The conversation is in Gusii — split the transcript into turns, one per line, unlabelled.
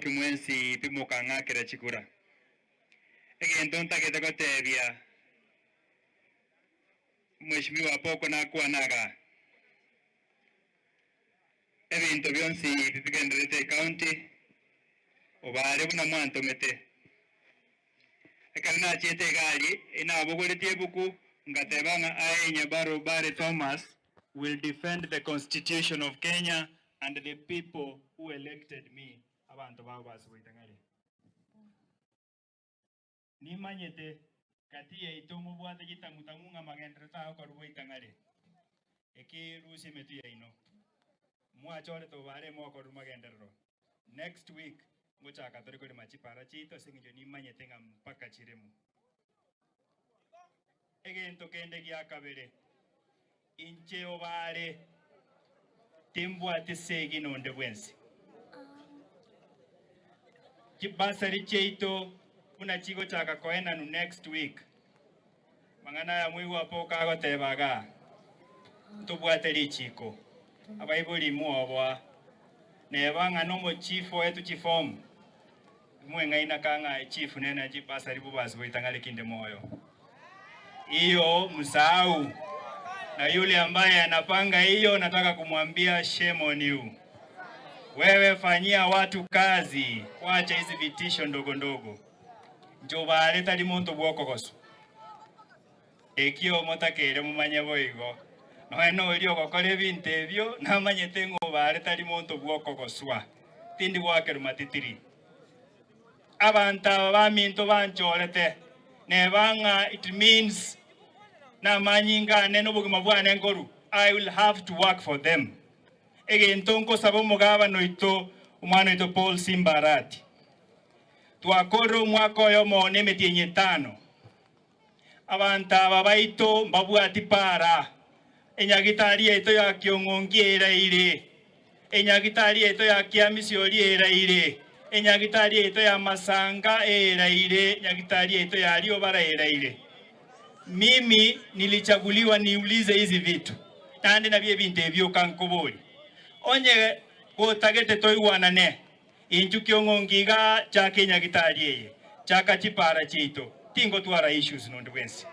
Nabagoki mwensi pi mokang'akera chikura. Egento ntagete gotebia Mweshimiwa Apoko nakwana igaa, ebinto bionsi ebi bigendererete ecounty, obare buna mwantomete. Ekero nachiete egari, nabogoretie ebuku, ngateba ng'a I, Nyabaro Obare Thomas, will defend the constitution of Kenya and the people who elected me, abanto bao basiboite ng'aria. Nimanyete gati yaito mobwate chitang'u-tang'u ng'a magenderero tagokorwa boitang'are. Eki rusia emetwe yaino. Mwachorete obare mokorwe magenderero. Next week ngochaka tore korema chipara chiaito ase eng'encho nimanyete ng'a mpaka chiremu. Egento kende gia kabere, inche obare timbwati segi nonde bwensi. Chibasari chiaito buna chigochaka koenanu next week, mang'ana aya mwaigwa Apoka agoteba igaa, ntobwate richiko, abaibori mwoboa, neba ng'a nomochief oetwe chiform, Mweng'aina ka ng'a echief nene chibasari bobasi goitang'are kinde moyo. Hiyo msahau. Na yule ambaye anapanga hiyo nataka kumwambia shame on you. Wewe fanyia watu kazi, wacha hizi vitisho ndogo ndogo. Njobare tari monto bw'okogoswa. Ekio motakeire momanye boigo. Nonya noria ogokora ebinto ebio namanyete ng'a obare tari monto bw'okogoswa. Tindi goakerwa matitiri. Abanto aba baminto banchorete, neba ng'a it means namanyinga ane na obogima bwane nkorwa, I will have to work for them. Egento nkosaba omogabana oito, omwana oito Paul Simba Arati, twakorire omwaka oyomo na emetienyi etano, Abanto aba baito mbabwati para, enyagitari yaito ya kiong'ongi eraire, enyagitari yaito ya kiamisiori eraire, enyagitari yaito ya masanga eraire, enyagitari yaito ya riobara eraire. Mimi nilichaguliwa niulize hizi vitu, naende nabio ebinto ebi bioka nkoboria. Onye gotagete toigwanane, Inchukia kiong'ongi iga, chaka enyagitari eye, chaka chipara chiaito, tingotwara issues nonde bwensi.